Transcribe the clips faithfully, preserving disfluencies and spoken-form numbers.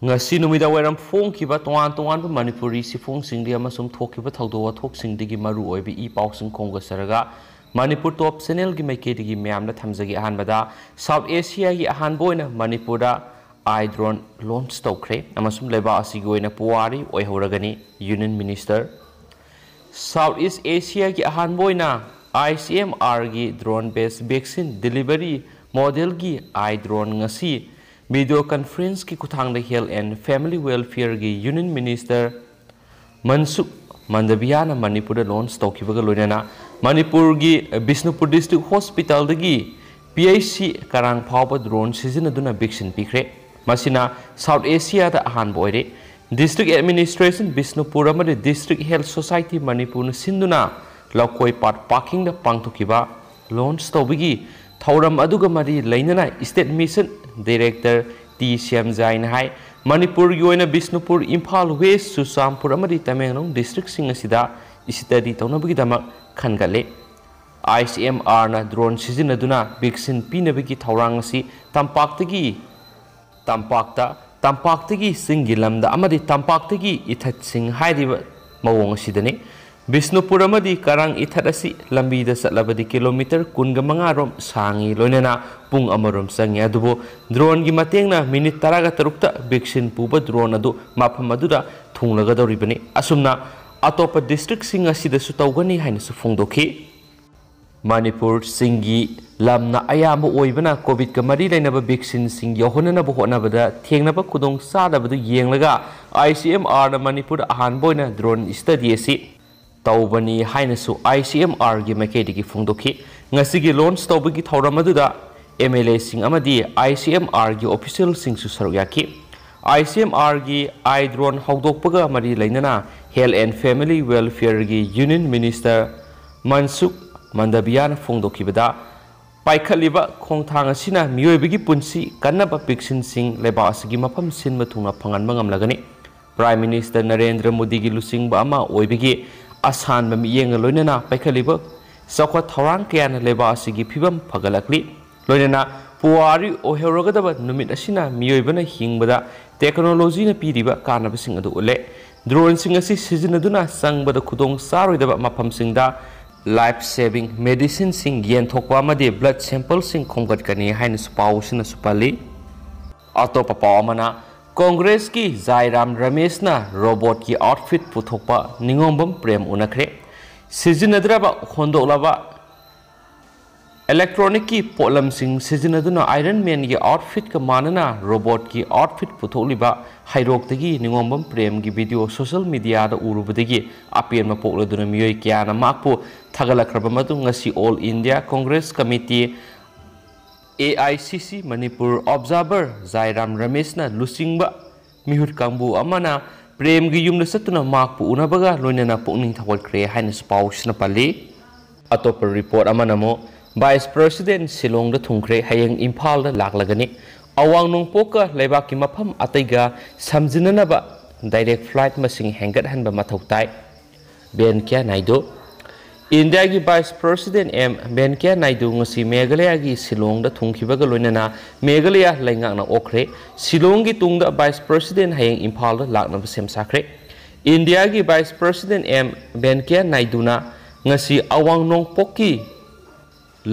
ꯉꯁꯤ ꯅꯨꯃꯤꯗꯥꯡ ꯋꯥꯏꯔꯝ ꯐꯣꯡꯈꯤꯕ ꯇꯣꯉꯥꯟ ꯇꯣꯉꯥꯟꯕ ꯃꯅꯤꯄꯨꯔꯤ ꯁꯤꯐꯣꯡꯁꯤꯡꯗꯒꯤ ꯑꯃꯁꯨꯡ ꯊꯣꯛꯈꯤꯕ ꯊꯧꯗꯣꯛ ꯋꯥꯊꯣꯛꯁꯤꯡꯗꯒꯤ ꯃꯔꯨ ꯑꯣꯏꯕ ꯏ ꯄꯥꯎꯁꯤꯡ ꯈꯣꯝꯒꯠꯆꯔꯒ ꯃꯅꯤꯄꯨꯔ ꯇꯣꯞ ꯆꯦꯅꯦꯜꯒꯤ ꯃꯥꯏꯀꯩꯗꯒꯤ ꯃꯌꯥꯝꯗ ꯊꯝꯖꯒꯦ꯫ ꯑꯍꯥꯟꯕꯗ, ꯁꯥꯎꯠ ꯑꯦꯁꯤꯌꯥꯒꯤ ꯑꯍꯥꯟꯕ ꯑꯣꯏꯅ ꯃꯅꯤꯄꯨꯔꯗ ꯑꯥꯏ ꯗ꯭ꯔꯣꯟ ꯂꯣꯟꯆ ꯇꯧꯈ꯭ꯔꯦ ꯑꯃꯁꯨꯡ ꯂꯩꯕꯥꯛ ꯑꯁꯤꯒꯤ ꯑꯣꯏꯅ ꯄꯨꯋꯥꯔꯤ ꯑꯣꯏꯍꯧꯔꯒꯅꯤ꯫ ꯌꯨꯅꯤꯌꯟ ꯃꯤꯅꯤꯁꯇꯔ ꯁꯥꯎꯠ ꯏꯁ ꯑꯦꯁꯤꯌꯥꯒꯤ ꯑꯍꯥꯟꯕ ꯑꯣꯏꯅ ꯑꯥꯏ ꯁꯤ ꯑꯦꯝ ꯑꯥꯔꯒꯤ ꯗ꯭ꯔꯣꯟ ꯕꯦꯁ ꯚꯦꯛꯁꯤꯟ ꯗꯤꯂꯤꯚꯔꯤ ꯃꯣꯗꯦꯜꯒꯤ ꯑꯥꯏ ꯗ꯭ꯔꯣꯟ ꯉꯁꯤ ꯚꯤꯗꯤꯑꯣ ꯀꯟꯐꯔꯦꯟꯁꯀꯤ ꯈꯨꯠꯊꯥꯡꯗ ꯍꯦꯜꯊ ꯑꯦꯟ ꯐꯦꯃꯤꯂꯤ ꯋꯦꯜꯐꯤꯌꯔꯒꯤ ꯌꯨꯅꯤꯌꯟ ꯃꯤꯅꯤꯁꯇꯔ ꯃꯟꯁꯨꯈ ꯃꯟꯗꯕꯤꯌꯥꯅ ꯃꯅꯤꯄꯨꯔꯗ ꯂꯣꯟꯆ ꯇꯧꯈꯤꯕꯒ ꯂꯣꯏꯅꯅ ꯃꯅꯤꯄꯨꯔꯒꯤ ꯕꯤꯁꯅꯨꯄꯨꯔ ꯗꯤꯁꯇ꯭ꯔꯤꯛ ꯍꯣꯁꯄꯤꯇꯥꯜꯗꯒꯤ ꯄꯤ ꯑꯩꯆ ꯁꯤ ꯀꯔꯥꯡ ꯐꯥꯎꯕ ꯗ꯭ꯔꯣꯟ ꯁꯤꯖꯤꯟꯅꯗꯨꯅ ꯚꯦꯛꯁꯤꯟ ꯄꯤꯈ꯭ꯔꯦ꯫ ꯃꯁꯤꯅ ꯁꯥꯎꯠ ꯑꯦꯁꯤꯌꯥꯗ ꯑꯍꯥꯟꯕ ꯑꯣꯏꯔꯦ꯫ ꯗꯤꯁꯇ꯭ꯔꯤꯛ ꯑꯦꯗꯃꯤꯅꯤꯁꯇ꯭ꯔꯦꯁꯟ ꯕꯤꯁꯅꯨꯄꯨꯔ ꯑꯃꯗꯤ ꯗꯤꯁꯇ꯭ꯔꯤꯛ ꯍꯦꯜꯊ ꯁꯣꯁꯥꯏꯇꯤ ꯃꯅꯤꯄꯨꯔꯅ ꯁꯤꯟꯗꯨꯅ ꯂꯧꯀꯣꯏ ꯄꯥꯠ ꯄꯥꯔꯀꯤꯡꯗ ꯄꯥꯡꯊꯣꯛꯈꯤꯕ ꯂꯣꯟꯆ ꯇꯧꯕꯒꯤ ꯊꯧꯔꯝ ꯑꯗꯨꯒ ꯃꯔꯤ ꯂꯩꯅꯅ ꯏꯁꯇꯦꯠ ꯃꯤꯁꯟ ꯗꯥꯏꯔꯦꯛꯇꯔ ꯇꯤ ꯁ꯭ꯌꯥꯝꯖꯥꯏꯅ ꯍꯥꯏ, ꯃꯅꯤꯄꯨꯔꯒꯤ ꯑꯣꯏꯅ ꯕꯤꯁꯅꯨꯄꯨꯔ, ꯏꯝꯐꯥꯜ ꯋꯦꯁ, ꯆꯨꯔꯆꯥꯟꯄꯨꯔ ꯑꯃꯗꯤ ꯇꯃꯦꯡꯂꯣꯡ ꯗꯤꯁꯇ꯭ꯔꯤꯛꯁꯤꯡ ꯑꯁꯤꯗ ꯏꯁꯇꯗꯤ ꯇꯧꯅꯕꯒꯤꯗꯃꯛ ꯈꯟꯒꯠꯂꯤ꯫ ꯑꯥꯏ ꯁꯤ ꯑꯦꯝ ꯑꯥꯔꯅ ꯗ꯭ꯔꯣꯟ ꯁꯤꯖꯤꯟꯅꯗꯨꯅ ꯚꯦꯛꯁꯤꯟ ꯄꯤꯅꯕꯒꯤ ꯊꯧꯔꯥꯡ ꯑꯁꯤ ꯇꯝꯄꯥꯛꯇꯒꯤ ꯇꯝꯄꯥꯛꯇ, ꯇꯝꯄꯥꯛꯇꯒꯤ ꯆꯤꯡꯒꯤ ꯂꯝꯗ ꯑꯃꯗꯤ ꯇꯝꯄꯥꯛꯇꯒꯤ ꯏꯊꯠꯁꯤꯡ ꯍꯥꯏꯔꯤꯕ ꯃꯑꯣꯡ ꯑꯁꯤꯗꯅꯤ꯫ ꯕꯤꯁꯅꯨꯄꯨꯔ ꯑꯃꯗꯤ ꯀꯔꯥꯡ ꯏꯊꯠ ꯑꯁꯤ ꯂꯝꯕꯤꯗ ꯆꯠꯂꯕꯗꯤ ꯀꯤꯂꯣꯃꯤꯇꯔ ꯀꯨꯟꯒ ꯃꯉꯥ ꯔꯣꯝ ꯁꯥꯡꯏ, ꯂꯣꯏꯅꯅ ꯄꯨꯡ ꯑꯃꯔꯣꯝ ꯆꯪꯏ, ꯑꯗꯨꯕꯨ ꯗ꯭ꯔꯣꯟꯒꯤ ꯃꯇꯦꯡꯅ ꯃꯤꯅꯤꯠ ꯇꯔꯥꯒ ꯇꯔꯨꯛꯇ ꯚꯦꯛꯁꯤꯟ ꯄꯨꯕ ꯗ꯭ꯔꯣꯟ ꯑꯗꯨ ꯃꯐꯝ ꯑꯗꯨꯗ ꯊꯨꯡꯂꯒꯗꯧꯔꯤꯕꯅꯤ꯫ ꯑꯁꯨꯝꯅ ꯑꯇꯣꯞꯄ ꯗꯤꯁꯇ꯭ꯔꯤꯛꯁꯤꯡ ꯑꯁꯤꯗꯁꯨ ꯇꯧꯒꯅꯤ ꯍꯥꯏꯅꯁꯨ ꯐꯣꯡꯗꯣꯛꯈꯤ꯫ ꯃꯅꯤꯄꯨꯔ ꯆꯤꯡꯒꯤ ꯂꯝꯅ ꯑꯌꯥꯝꯕ ꯑꯣꯏꯕꯅ ꯀꯣꯚꯤꯗꯀ ꯃꯔꯤ ꯂꯩꯅꯕ ꯚꯦꯛꯁꯤꯟꯁꯤꯡ ꯌꯧꯍꯟꯅꯅꯕ ꯍꯣꯠꯅꯕꯗ ꯊꯦꯡꯅꯕ ꯈꯨꯗꯣꯡꯆꯥꯗꯕꯗꯨ ꯌꯦꯡꯂꯒ ꯑꯥꯏ ꯁꯤ ꯑꯦꯝ ꯑꯥꯔꯅ ꯃꯅꯤꯄꯨꯔꯗ ꯑꯍꯥꯟꯕ ꯑꯣꯏꯅ ꯗ꯭ꯔꯣꯟ ꯏꯁꯇꯗꯤ ꯑꯁꯤ ꯇꯧꯕꯅꯤ ꯍꯥꯏꯅꯁꯨ ꯑꯥꯏ ꯁꯤ ꯑꯦꯝ ꯑꯥꯔꯒꯤ ꯃꯥꯏꯀꯩꯗꯒꯤ ꯐꯣꯡꯗꯣꯛꯈꯤ꯫ ꯉꯁꯤꯒꯤ ꯂꯣꯟꯆ ꯇꯧꯕꯒꯤ ꯊꯧꯔꯝ ꯑꯗꯨꯗ ꯑꯦꯝ ꯑꯦꯜ ꯑꯦꯁꯤꯡ ꯑꯃꯗꯤ ꯑꯥꯏ ꯁꯤ ꯑꯦꯝ ꯑꯥꯔꯒꯤ ꯑꯣꯐꯤꯁꯤꯌꯦꯜꯁꯤꯡꯁꯨ ꯁꯔꯨꯛ ꯌꯥꯈꯤ꯫ ꯑꯥꯏ ꯁꯤ ꯑꯦꯝ ꯑꯥꯔꯒꯤ ꯑꯥꯏ ꯗ꯭ꯔꯣꯟ ꯍꯧꯗꯣꯛꯄꯒ ꯃꯔꯤ ꯂꯩꯅꯅ ꯍꯦꯜꯊ ꯑꯦꯟ ꯐꯦꯃꯤꯂꯤ ꯋꯦꯜꯐꯤꯌꯔꯒꯤ ꯌꯨꯅꯤꯌꯟ ꯃꯤꯅꯤꯁꯇꯔ ꯃꯟꯁꯨꯈ ꯃꯟꯗꯕꯤꯌꯥꯅ ꯐꯣꯡꯗꯣꯛꯈꯤꯕꯗ, ꯄꯥꯏꯈꯠꯂꯤꯕ ꯈꯣꯡꯊꯥꯡ ꯑꯁꯤꯅ ꯃꯤꯑꯣꯏꯕꯒꯤ ꯄꯨꯟꯁꯤ ꯀꯟꯅꯕ ꯚꯦꯛꯁꯤꯟꯁꯤꯡ ꯂꯩꯕꯥꯛ ꯑꯁꯤꯒꯤ ꯃꯐꯝ ꯁꯤꯟꯕ ꯊꯨꯡꯅ ꯐꯪꯍꯟꯕ ꯉꯝꯂꯒꯅꯤ꯫ ꯄ꯭ꯔꯥꯏꯝ ꯃꯤꯅꯤꯁꯇꯔ ꯅꯔꯦꯟꯗ꯭ꯔ ꯃꯣꯗꯤꯒꯤ ꯂꯨꯆꯤꯡꯕ ꯑꯃ ꯑꯣꯏꯕꯒꯤ ꯑꯁꯥꯟꯕ ꯃꯤꯠꯌꯦꯡꯒ ꯂꯣꯏꯅꯅ ꯄꯥꯏꯈꯠꯂꯤꯕ ꯆꯥꯎꯈꯠ ꯊꯧꯔꯥꯡ ꯀꯌꯥꯅ ꯂꯩꯕꯥꯛ ꯑꯁꯤꯒꯤ ꯐꯤꯕꯝ ꯐꯒꯠꯂꯛꯂꯤ꯫ ꯂꯣꯏꯅꯅ ꯄꯨꯋꯥꯔꯤ ꯑꯣꯏꯍꯧꯔꯒꯗꯕ ꯅꯨꯃꯤꯠ ꯑꯁꯤꯅ ꯃꯤꯑꯣꯏꯕꯅ ꯍꯤꯡꯕꯗ ꯇꯦꯛꯅꯣꯂꯣꯖꯤꯅ ꯄꯤꯔꯤꯕ ꯀꯥꯟꯅꯕꯁꯤꯡ ꯑꯗꯨ ꯎꯠꯂꯦ꯫ ꯗ꯭ꯔꯣꯟꯁꯤꯡ ꯑꯁꯤ ꯁꯤꯖꯤꯟꯅꯗꯨꯅ ꯆꯪꯕꯗ ꯈꯨꯗꯣꯡ ꯆꯥꯔꯣꯏꯗꯕ ꯃꯐꯝꯁꯤꯡꯗ ꯂꯥꯏꯐ ꯁꯦꯚꯤꯡ ꯃꯦꯗꯤꯁꯤꯟꯁꯤꯡ ꯌꯦꯟꯊꯣꯛꯄ ꯑꯃꯗꯤ ꯕ꯭ꯂꯗ ꯁꯦꯝꯄꯜꯁꯤꯡ ꯈꯣꯝꯒꯠꯀꯅꯤ ꯍꯥꯏꯅꯁꯨ ꯄꯥꯎ ꯑꯁꯤꯅꯁꯨ ꯄꯜꯂꯤ꯫ ꯑꯇꯣꯞꯄ ꯄꯥꯎ ꯑꯃꯅ, ꯀꯣꯡꯒ꯭ꯔꯦꯁꯀꯤ ꯖꯥꯏꯔꯥꯝ ꯔꯃꯦꯁꯅ ꯔꯣꯕꯣꯠꯀꯤ ꯑꯥꯎꯠꯐꯤꯠ ꯄꯨꯊꯣꯛꯄ ꯅꯤꯉꯣꯝꯕꯝ ꯄ꯭ꯔꯦꯝ ꯎꯅꯈ꯭ꯔꯦ꯫ ꯁꯤꯖꯤꯟꯅꯗ꯭ꯔꯕ ꯍꯣꯟꯗꯣꯛꯂꯕ ꯏꯂꯦꯛꯇ꯭ꯔꯣꯅꯤꯛꯀꯤ ꯄꯣꯠꯂꯝꯁꯤꯡ ꯁꯤꯖꯤꯟꯅꯗꯨꯅ ꯑꯥꯏꯔꯟ ꯃꯦꯟꯒꯤ ꯑꯥꯎꯠꯐꯤꯠꯀ ꯃꯥꯟꯅꯅ ꯔꯣꯕꯣꯠꯀꯤ ꯑꯥꯎꯠꯐꯤꯠ ꯄꯨꯊꯣꯛꯂꯤꯕ ꯍꯩꯔꯣꯛꯇꯒꯤ ꯅꯤꯉꯣꯝꯕꯝ ꯄ꯭ꯔꯦꯝꯒꯤ ꯚꯤꯗꯤꯑꯣ ꯁꯣꯁꯤꯌꯦꯜ ꯃꯤꯗꯤꯌꯥꯗ ꯎꯔꯨꯕꯗꯒꯤ ꯑꯄꯦꯟꯕ ꯄꯣꯛꯂꯗꯨꯅ ꯃꯤꯑꯣꯏ ꯀꯌꯥꯅ ꯃꯍꯥꯛꯄꯨ ꯊꯥꯒꯠꯂꯛꯈ꯭ꯔꯕ ꯃꯇꯨꯡ ꯉꯁꯤ All India Congress Committee, A I C C Manipur observer ꯖꯥꯏꯔꯥꯝ ꯔꯃꯦꯁꯅ ꯂꯨꯆꯤꯡꯕ ꯃꯤꯍꯨꯠ ꯀꯥꯡꯕꯨ ꯑꯃꯅ ꯄ꯭ꯔꯦꯝꯒꯤ ꯌꯨꯝꯗ ꯆꯠꯇꯨꯅ ꯃꯍꯥꯛꯄꯨ ꯎꯅꯕꯒ ꯂꯣꯏꯅꯅ ꯄꯨꯛꯅꯤꯡ ꯊꯧꯒꯠꯈ꯭ꯔꯦ ꯍꯥꯏꯅꯁꯨ ꯄꯥꯎꯁꯤꯅ ꯄꯜꯂꯤ꯫ ꯑꯇꯣꯞꯄ ꯔꯤꯄꯣꯔꯠ ꯑꯃꯅ ꯑꯃꯨꯛ, ꯚꯥꯏꯁ ꯄ꯭ꯔꯁꯤꯗꯦꯟ ꯁꯤꯂꯣꯡꯗ ꯊꯨꯡꯈ꯭ꯔꯦ, ꯍꯌꯦꯡ ꯏꯝꯐꯥꯜꯗ ꯂꯥꯛꯂꯒꯅꯤ꯫ ꯑꯋꯥꯡ ꯅꯣꯡꯄꯣꯛꯀ ꯂꯩꯕꯥꯛꯀꯤ ꯃꯐꯝ ꯑꯇꯩꯒ ꯁꯝꯖꯤꯟꯅꯅꯕ ꯗꯥꯏꯔꯦꯛ ꯐ꯭ꯂꯥꯏꯠ ꯃꯁꯤꯡ ꯍꯦꯟꯒꯠꯍꯟꯕ ꯃꯊꯧ ꯇꯥꯏ꯫ ꯚꯦꯟꯀꯌꯥ ꯅꯥꯏꯗꯨ꯫ ꯏꯟꯗꯤꯌꯥꯒꯤ ꯚꯥꯏꯁ ꯄ꯭ꯔꯁꯤꯗꯦꯟ ꯑꯦꯝ ꯚꯦꯟꯀꯌꯥ ꯅꯥꯏꯗꯨ ꯉꯁꯤ ꯃꯦꯘꯥꯂꯌꯥꯒꯤ ꯁꯤꯂꯣꯡꯗ ꯊꯨꯡꯈꯤꯕꯒ ꯂꯣꯏꯅꯅ ꯃꯦꯘꯥꯂꯌꯥ ꯂꯩꯉꯥꯛꯅ ꯑꯣꯛꯈ꯭ꯔꯦ꯫ ꯁꯤꯂꯣꯡꯒꯤ ꯇꯨꯡꯗ ꯚꯥꯏꯁ ꯄ꯭ꯔꯁꯤꯗꯦꯟ ꯍꯌꯦꯡ ꯏꯝꯐꯥꯜꯗ ꯂꯥꯛꯅꯕ ꯁꯦꯝ ꯁꯥꯈ꯭ꯔꯦ꯫ ꯏꯟꯗꯤꯌꯥꯒꯤ ꯚꯥꯏꯁ ꯄ꯭ꯔꯁꯤꯗꯦꯟ ꯑꯦꯝ ꯚꯦꯟꯀꯌꯥ ꯅꯥꯏꯗꯨꯅ ꯉꯁꯤ ꯑꯋꯥꯡ ꯅꯣꯡꯄꯣꯛꯀꯤ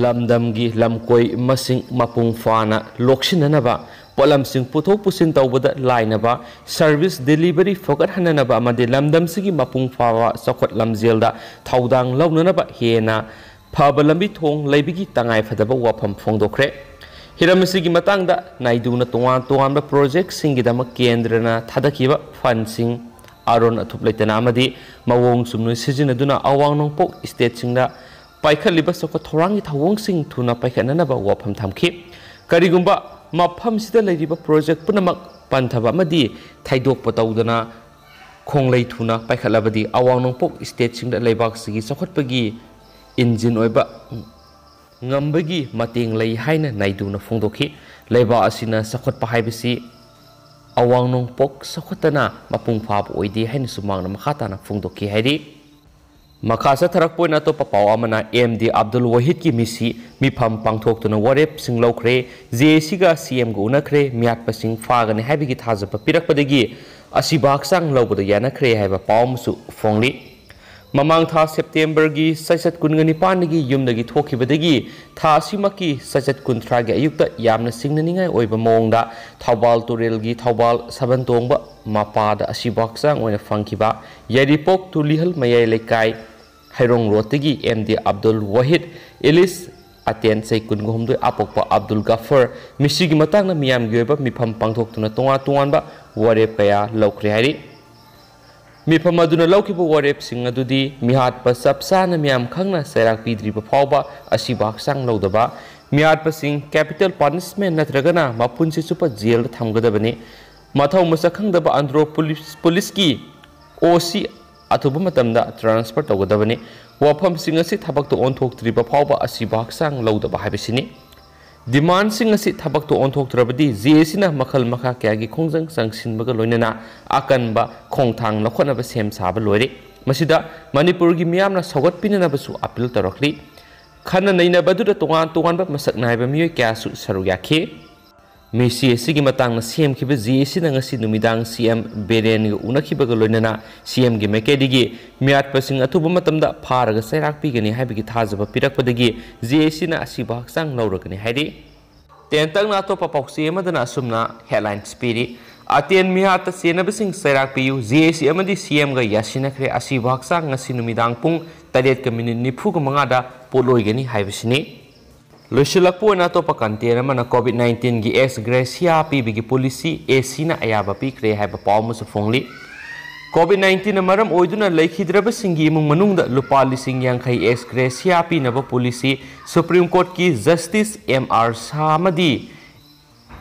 ꯂꯝꯗꯝꯒꯤ ꯂꯝꯀꯣꯏ ꯃꯁꯤꯡ ꯃꯄꯨꯡ ꯐꯥꯅ ꯂꯣꯛꯁꯤꯟꯅꯅꯕ, ꯄꯣꯠꯂꯝꯁꯤꯡ ꯄꯨꯊꯣꯛ ꯄꯨꯁꯤꯟ ꯇꯧꯕꯗ ꯂꯥꯏꯅꯕ, ꯁꯔꯚꯤꯁ ꯗꯦꯂꯤꯚꯔꯤ ꯐꯒꯠꯍꯟꯅꯅꯕ ꯑꯃꯗꯤ ꯂꯝꯗꯝꯁꯤꯒꯤ ꯃꯄꯨꯡ ꯐꯥꯕ ꯆꯥꯎꯈꯠ ꯂꯝꯖꯦꯜꯗ ꯊꯧꯗꯥꯡ ꯂꯧꯅꯅꯕ ꯍꯦꯟꯅ ꯐꯕ ꯂꯝꯕꯤ ꯊꯣꯡ ꯂꯩꯕꯒꯤ ꯇꯉꯥꯏꯐꯗꯕ ꯋꯥꯐꯝ ꯐꯣꯡꯗꯣꯛꯈ꯭ꯔꯦ꯫ ꯍꯤꯔꯝ ꯑꯁꯤꯒꯤ ꯃꯇꯥꯡꯗ ꯅꯥꯏꯗꯨꯅ ꯇꯣꯉꯥꯟ ꯇꯣꯉꯥꯟꯕ ꯄ꯭ꯔꯣꯖꯦꯛꯁꯤꯡꯒꯤꯗꯃꯛ ꯀꯦꯟꯗ꯭ꯔꯅ ꯊꯥꯗꯈꯤꯕ ꯐꯟꯁꯤꯡ ꯑꯔꯣꯟ ꯑꯊꯨꯞ ꯂꯩꯇꯅ ꯑꯃꯗꯤ ꯃꯑꯣꯡ ꯆꯨꯝꯅ ꯁꯤꯖꯤꯟꯅꯗꯨꯅ ꯑꯋꯥꯡ ꯅꯣꯡꯄꯣꯛ ꯁ꯭ꯇꯦꯠꯁꯤꯡꯗ ꯄꯥꯏꯈꯠꯂꯤꯕ ꯆꯥꯎꯈꯠ ꯊꯧꯔꯥꯡꯒꯤ ꯊꯧꯑꯣꯡꯁꯤꯡ ꯊꯨꯅ ꯄꯥꯏꯈꯠꯅꯅꯕ ꯋꯥꯐꯝ ꯊꯝꯈꯤ꯫ ꯀꯔꯤꯒꯨꯝꯕ ꯃꯐꯝꯁꯤꯗ ꯂꯩꯔꯤꯕ ꯄ꯭ꯔꯣꯖꯦꯛ ꯄꯨꯝꯅꯃꯛ ꯄꯟꯊꯕ ꯑꯃꯗꯤ ꯊꯩꯗꯣꯛꯄ ꯇꯧꯗꯅ ꯈꯣꯡꯂꯩ ꯊꯨꯅ ꯄꯥꯏꯈꯠꯂꯕꯗꯤ ꯑꯋꯥꯡ ꯅꯣꯡꯄꯣꯛ ꯁ꯭ꯇꯦꯠꯁꯤꯡꯗ ꯂꯩꯕꯥꯛꯁꯤꯒꯤ ꯆꯥꯎꯈꯠꯄꯒꯤ ꯏꯟꯖꯤꯟ ꯑꯣꯏꯕ ꯉꯝꯕꯒꯤ ꯃꯇꯦꯡ ꯂꯩ ꯍꯥꯏꯅ ꯅꯥꯏꯗꯨꯅ ꯐꯣꯡꯗꯣꯛꯈꯤ꯫ ꯂꯩꯕꯥꯛ ꯑꯁꯤꯅ ꯆꯥꯎꯈꯠꯄ ꯍꯥꯏꯕꯁꯤ ꯑꯋꯥꯡ ꯅꯣꯡꯄꯣꯛ ꯆꯥꯎꯈꯠꯇꯅ ꯃꯄꯨꯡ ꯐꯥꯕ ꯑꯣꯏꯗꯦ ꯍꯥꯏꯅꯁꯨ ꯃꯍꯥꯛꯅ ꯃꯈꯥ ꯇꯥꯅ ꯐꯣꯡꯗꯣꯛꯈꯤ ꯍꯥꯏꯔꯤ꯫ ꯃꯈꯥ ꯆꯠꯊꯔꯛꯄ ꯑꯣꯏꯅ ꯑꯇꯣꯞꯄ ꯄꯥꯎ ꯑꯃꯅ ꯑꯦꯝ ꯗꯤ ꯑꯕꯗꯨꯜ ꯋꯥꯍꯤꯗꯀꯤ ꯃꯤꯁꯤ ꯃꯤꯐꯝ ꯄꯥꯡꯊꯣꯛꯇꯨꯅ ꯋꯥꯔꯦꯞꯁꯤꯡ ꯂꯧꯈ꯭ꯔꯦ꯫ ꯖꯦ ꯑꯦ ꯁꯤꯒ ꯁꯤ ꯑꯦꯝꯒ ꯎꯅꯈ꯭ꯔꯦ꯫ ꯃꯤꯍꯥꯠꯄꯁꯤꯡ ꯐꯥꯒꯅꯤ ꯍꯥꯏꯕꯒꯤ ꯊꯥꯖꯕ ꯄꯤꯔꯛꯄꯗꯒꯤ ꯑꯁꯤꯕ ꯍꯛꯆꯥꯡ ꯂꯧꯕꯗ ꯌꯥꯅꯈ꯭ꯔꯦ ꯍꯥꯏꯕ ꯄꯥꯎ ꯑꯃꯁꯨ ꯐꯣꯡꯂꯤ꯫ ꯃꯃꯥꯡ ꯊꯥ ꯁꯦꯞꯇꯦꯝꯕꯔꯒꯤ ꯆꯩꯆꯠ ꯀꯨꯟꯒ ꯅꯤꯄꯥꯟꯗꯒꯤ ꯌꯨꯝꯗꯒꯤ ꯊꯣꯛꯈꯤꯕꯗꯒꯤ ꯊꯥ ꯑꯁꯤꯃꯛꯀꯤ ꯆꯩꯆꯠ ꯀꯨꯟꯊ꯭ꯔꯥꯒꯤ ꯑꯌꯨꯛꯇ ꯌꯥꯝꯅ ꯆꯤꯡꯅꯅꯤꯡꯉꯥꯏ ꯑꯣꯏꯕ ꯃꯑꯣꯡꯗ ꯊꯧꯕꯥꯜ ꯇꯨꯔꯦꯜꯒꯤ ꯊꯧꯕꯥꯜ ꯁꯕꯟ ꯇꯣꯡꯕ ꯃꯄꯥꯗ ꯑꯁꯤꯕ ꯍꯛꯆꯥꯡ ꯑꯣꯏꯅ ꯐꯪꯈꯤꯕ ꯌꯥꯏꯔꯤꯄꯣꯛ ꯇꯨꯂꯤꯍꯜ ꯃꯌꯥꯏ ꯂꯩꯀꯥꯏ ꯍꯩꯔꯣꯡ ꯔꯣꯗꯇꯒꯤ ꯑꯦꯝ ꯗꯤ ꯑꯕꯗꯨꯜ ꯋꯥꯍꯤꯗ ꯑꯦꯂꯤꯁ ꯑꯇꯦꯟ ꯆꯍꯤ ꯀꯨꯟꯒ ꯍꯨꯝꯗꯣꯏ ꯑꯄꯣꯛꯄ ꯑꯕꯗꯨꯜ ꯒꯐꯔ ꯃꯤꯁꯤꯒꯤ ꯃꯇꯥꯡꯗ ꯃꯤꯌꯥꯝꯒꯤ ꯑꯣꯏꯕ ꯃꯤꯐꯝ ꯄꯥꯡꯊꯣꯛꯇꯨꯅ ꯇꯣꯉꯥꯟ ꯇꯣꯉꯥꯟꯕ ꯋꯥꯔꯦꯞ ꯀꯌꯥ ꯂꯧꯈ꯭ꯔꯦ ꯍꯥꯏꯔꯤ꯫ ꯃꯤꯐꯝ ꯑꯗꯨꯅ ꯂꯧꯈꯤꯕ ꯋꯥꯔꯦꯞꯁꯤꯡ ꯑꯗꯨꯗꯤ ꯃꯤꯍꯥꯠꯄ ꯆꯞ ꯆꯥꯅ ꯃꯤꯌꯥꯝ ꯈꯪꯅ ꯆꯩꯔꯥꯛ ꯄꯤꯗ꯭ꯔꯤꯕ ꯐꯥꯎꯕ ꯑꯁꯤꯕ ꯍꯛꯆꯥꯡ ꯂꯧꯗꯕ, ꯃꯤꯍꯥꯠꯄꯁꯤꯡ capital punishment ꯅꯠꯇ꯭ꯔꯒꯅ ꯃꯄꯨꯟꯁꯤ ꯆꯨꯞꯄ ꯖꯦꯜꯗ ꯊꯝꯒꯗꯕꯅꯤ, ꯃꯊꯧ ꯃꯁꯛ ꯈꯪꯗꯕ ꯑꯟꯗ꯭ꯔꯣ ꯄꯨꯂꯤꯁ, ꯄꯨꯂꯤꯁꯀꯤ ꯑꯣ ꯁꯤ ꯑꯊꯨꯕ ꯃꯇꯝꯗ transfer ꯇꯧꯒꯗꯕꯅꯤ, ꯋꯥꯐꯝꯁꯤꯡ ꯑꯁꯤ ꯊꯕꯛꯇ ꯑꯣꯟꯊꯣꯛꯇ꯭ꯔꯤꯕ ꯐꯥꯎꯕ ꯑꯁꯤꯕ ꯍꯛꯆꯥꯡ ꯂꯧꯗꯕ ꯍꯥꯏꯕꯁꯤꯅꯤ꯫ Demandꯁꯤꯡ ꯑꯁꯤ ꯊꯕꯛꯇ ꯑꯣꯟꯊꯣꯛꯇ꯭ꯔꯕꯗꯤ ꯖꯦ ꯑꯦ ꯁꯤꯅ ꯃꯈꯜ ꯃꯈꯥ ꯀꯌꯥꯒꯤ ꯈꯣꯡꯖꯪ ꯆꯪꯁꯤꯟꯕꯒ ꯂꯣꯏꯅꯅ ꯑꯀꯟꯕ ꯈꯣꯡꯊꯥꯡ ꯂꯧꯈꯠꯅꯕ ꯁꯦꯝ ꯁꯥꯕ ꯂꯣꯏꯔꯦ꯫ ꯃꯁꯤꯗ ꯃꯅꯤꯄꯨꯔꯒꯤ ꯃꯤꯌꯥꯝꯅ ꯁꯧꯒꯠꯄꯤꯅꯅꯕꯁꯨ appeal ꯇꯧꯔꯛꯂꯤ꯫ ꯈꯟꯅ ꯅꯩꯅꯕ ꯑꯗꯨꯗ ꯇꯣꯉꯥꯟ ꯇꯣꯉꯥꯟꯕ ꯃꯁꯛ ꯅꯥꯏꯕ ꯃꯤꯑꯣꯏ ꯀꯌꯥꯁꯨ ꯁꯔꯨꯛ ꯌꯥꯈꯤ꯫ ꯃꯤꯁꯤ ꯑꯁꯤꯒꯤ ꯃꯇꯥꯡꯗ ꯁꯦꯝꯈꯤꯕ ꯖꯦ ꯑꯦ ꯁꯤꯅ ꯉꯁꯤ ꯅꯨꯃꯤꯗꯥꯡ ꯁꯤ ꯑꯦꯝ ꯕꯤꯔꯦꯟꯒ ꯎꯅꯈꯤꯕꯒ ꯂꯣꯏꯅꯅ ꯁꯤ ꯑꯦꯝꯒꯤ ꯃꯥꯏꯀꯩꯗꯒꯤ ꯃꯤꯍꯥꯠꯄꯁꯤꯡ ꯑꯊꯨꯕ ꯃꯇꯝꯗ ꯐꯥꯔꯒ ꯆꯩꯔꯥꯛ ꯄꯤꯒꯅꯤ ꯍꯥꯏꯕꯒꯤ ꯊꯥꯖꯕ ꯄꯤꯔꯛꯄꯗꯒꯤ ꯖꯦ ꯑꯦ ꯁꯤꯅ ꯑꯁꯤꯕ ꯍꯛꯆꯥꯡ ꯂꯧꯔꯒꯅꯤ ꯍꯥꯏꯔꯤ꯫ ꯇꯦꯟꯇꯛꯅ ꯑꯇꯣꯞꯄ ꯄꯥꯎꯆꯦ ꯑꯃꯗꯅ ꯑꯁꯨꯝꯅ headlines ꯄꯤꯔꯤ꯫ ꯑꯇꯦꯟ ꯃꯤꯍꯥꯠꯇ ꯆꯦꯟꯅꯕꯁꯤꯡ ꯆꯩꯔꯥꯛ ꯄꯤꯌꯨ, ꯖꯦ ꯑꯦ ꯁꯤ ꯑꯃꯗꯤ ꯁꯤ ꯑꯦꯝꯒ ꯌꯥꯁꯤꯟꯅꯈ꯭ꯔꯦ꯫ ꯑꯁꯤꯕ ꯍꯛꯆꯥꯡ ꯉꯁꯤ ꯅꯨꯃꯤꯗꯥꯡ ꯄꯨꯡ ꯇꯔꯦꯠꯀ ꯃꯤꯅꯤꯠ ꯅꯤꯐꯨꯒ ꯃꯉꯥꯗ ꯄꯣꯠꯂꯣꯏꯒꯅꯤ ꯍꯥꯏꯕꯁꯤꯅꯤ꯫ ꯂꯣꯏꯁꯤꯜꯂꯛꯄ ꯑꯣꯏꯅ ꯑꯇꯣꯞꯄ content ꯑꯃꯅ COVID nineteenꯒꯤ ex gratia ꯄꯤꯕꯒꯤ policy ꯑꯦ ꯁꯤꯅ ꯑꯌꯥꯕ ꯄꯤꯈ꯭ꯔꯦ ꯍꯥꯏꯕ ꯄꯥꯎ ꯑꯃꯁꯨ ꯐꯣꯡꯂꯤ꯫ COVID nineteenꯅ ꯃꯔꯝ ꯑꯣꯏꯗꯨꯅ ꯂꯩꯈꯤꯗ꯭ꯔꯕꯁꯤꯡꯒꯤ ꯏꯃꯨꯡ ꯃꯅꯨꯡꯗ ꯂꯨꯄꯥ ꯂꯤꯁꯤꯡ ꯌꯥꯡꯈꯩ ex gratia ꯄꯤꯅꯕ policy Supreme Courtꯀꯤ Justice M R Shah ꯑꯃꯗꯤ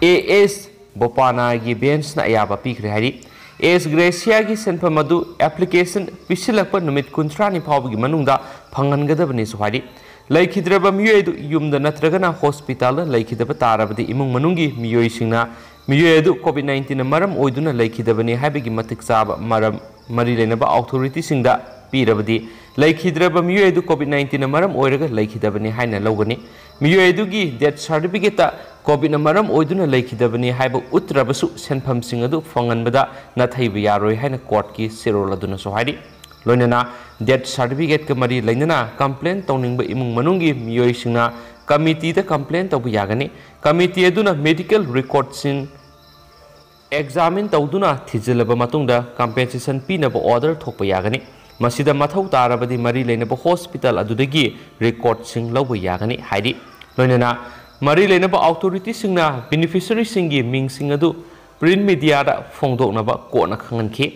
ꯑꯦ ꯑꯦꯁ ꯕꯣꯄꯥꯅꯥꯒꯤ benchꯅ ꯑꯌꯥꯕ ꯄꯤꯈ꯭ꯔꯦ ꯍꯥꯏꯔꯤ꯫ Ex gratiaꯒꯤ ꯁꯦꯟꯐꯝ ꯑꯗꯨ application ꯄꯤꯁꯤꯜꯂꯛꯄ ꯅꯨꯃꯤꯠ ꯀꯨꯟꯊ꯭ꯔꯥꯅꯤ ꯐꯥꯎꯕꯒꯤ ꯃꯅꯨꯡꯗ ꯐꯪꯍꯟꯒꯗꯕꯅꯤꯁꯨ ꯍꯥꯏꯔꯤ꯫ ꯂꯩꯈꯤꯗ꯭ꯔꯕ ꯃꯤꯑꯣꯏ ꯑꯗꯨ ꯌꯨꯝꯗ ꯅꯠꯇ꯭ꯔꯒꯅ hospitalꯗ ꯂꯩꯈꯤꯗꯕ ꯇꯥꯔꯕꯗꯤ ꯏꯃꯨꯡ ꯃꯅꯨꯡꯒꯤ ꯃꯤꯑꯣꯏꯁꯤꯡꯅ ꯃꯤꯑꯣꯏ ꯑꯗꯨ COVID nineteenꯅ ꯃꯔꯝ ꯑꯣꯏꯗꯨꯅ ꯂꯩꯈꯤꯗꯕꯅꯤ ꯍꯥꯏꯕꯒꯤ ꯃꯇꯤꯛ ꯆꯥꯕ ꯃꯔꯝ ꯃꯔꯤ ꯂꯩꯅꯕ authorityꯁꯤꯡꯗ ꯄꯤꯔꯕꯗꯤ ꯂꯩꯈꯤꯗ꯭ꯔꯕ ꯃꯤꯑꯣꯏ ꯑꯗꯨ COVID nineteen ꯃꯔꯝ ꯑꯣꯏꯔꯒ ꯂꯩꯈꯤꯗꯕꯅꯤ ꯍꯥꯏꯅ ꯂꯧꯒꯅꯤ꯫ ꯃꯤꯑꯣꯏ ꯑꯗꯨꯒꯤ death certificate ꯇ COVIDꯅ ꯃꯔꯝ ꯑꯣꯏꯗꯨꯅ ꯂꯩꯈꯤꯗꯕꯅꯤ ꯍꯥꯏꯕ ꯎꯠꯇ꯭ꯔꯕꯁꯨ, ꯁꯦꯟꯐꯝꯁꯤꯡ ꯑꯗꯨ ꯐꯪꯍꯟꯕꯗ ꯅꯥꯊꯩꯕ ꯌꯥꯔꯣꯏ ꯍꯥꯏꯅ courtꯀꯤ ꯆꯦꯔꯣꯜ ꯑꯗꯨꯅꯁꯨ ꯍꯥꯏꯔꯤ꯫ ꯂꯣꯏꯅꯅ death certificateꯀ ꯃꯔꯤ ꯂꯩꯅꯅ complaint ꯇꯧꯅꯤꯡꯕ ꯏꯃꯨꯡ ꯃꯅꯨꯡꯒꯤ ꯃꯤꯑꯣꯏꯁꯤꯡꯅ committeeꯗ complaint ꯇꯧꯕ ꯌꯥꯒꯅꯤ꯫ Committee ꯑꯗꯨꯅ medical recordꯁꯤꯡ examine ꯇꯧꯗꯨꯅ ꯊꯤꯖꯤꯜꯂꯕ ꯃꯇꯨꯡꯗ compensation ꯄꯤꯅꯕ order ꯊꯣꯛꯄ ꯌꯥꯒꯅꯤ꯫ ꯃꯁꯤꯗ ꯃꯊꯧ ꯇꯥꯔꯕꯗꯤ ꯃꯔꯤ ꯂꯩꯅꯕ hospital ꯑꯗꯨꯗꯒꯤ recordꯁꯤꯡ ꯂꯧꯕ ꯌꯥꯒꯅꯤ ꯍꯥꯏꯔꯤ꯫ ꯂꯣꯏꯅꯅ ꯃꯔꯤ ꯂꯩꯅꯕ authorityꯁꯤꯡꯅ beneficiaryꯁꯤꯡꯒꯤ ꯃꯤꯡꯁꯤꯡ ꯑꯗꯨ print mediaꯗ ꯐꯣꯡꯗꯣꯛꯅꯕ ꯀꯣꯟꯅ ꯈꯪꯍꯟꯈꯤ꯫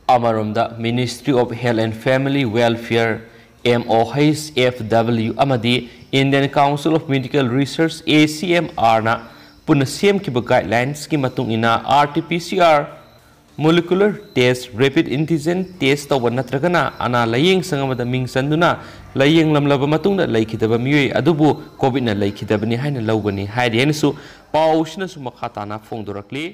ꯑꯃꯔꯣꯝꯗ, Ministry of Health and Family Welfare, M O H F W, ꯑꯃꯗꯤ Indian Council of Medical Research, A C M R ꯅ ꯄꯨꯟꯅ ꯁꯦꯝꯈꯤꯕ guidelinesꯀꯤ ꯃꯇꯨꯡ ꯏꯟꯅ, R T P C R, molecular test, rapid antigen test ꯇꯧꯕ ꯅꯠꯇ꯭ꯔꯒꯅ ꯑꯅꯥ ꯂꯥꯌꯦꯡ ꯁꯪ ꯑꯃꯗ ꯃꯤꯡ ꯆꯟꯗꯨꯅ ꯂꯥꯌꯦꯡꯂꯝꯂꯕ ꯃꯇꯨꯡꯗ ꯂꯩꯈꯤꯗꯕ ꯃꯤꯑꯣꯏ ꯑꯗꯨꯕꯨ COVIDꯅ ꯂꯩꯈꯤꯗꯕꯅꯤ ꯍꯥꯏꯅ ꯂꯧꯒꯅꯤ ꯍꯥꯏꯔꯤ ꯍꯥꯏꯅꯁꯨ ꯄꯥꯎꯁꯤꯅꯁꯨ ꯃꯈꯥ ꯇꯥꯅ ꯐꯣꯡꯗꯣꯔꯛꯂꯤ꯫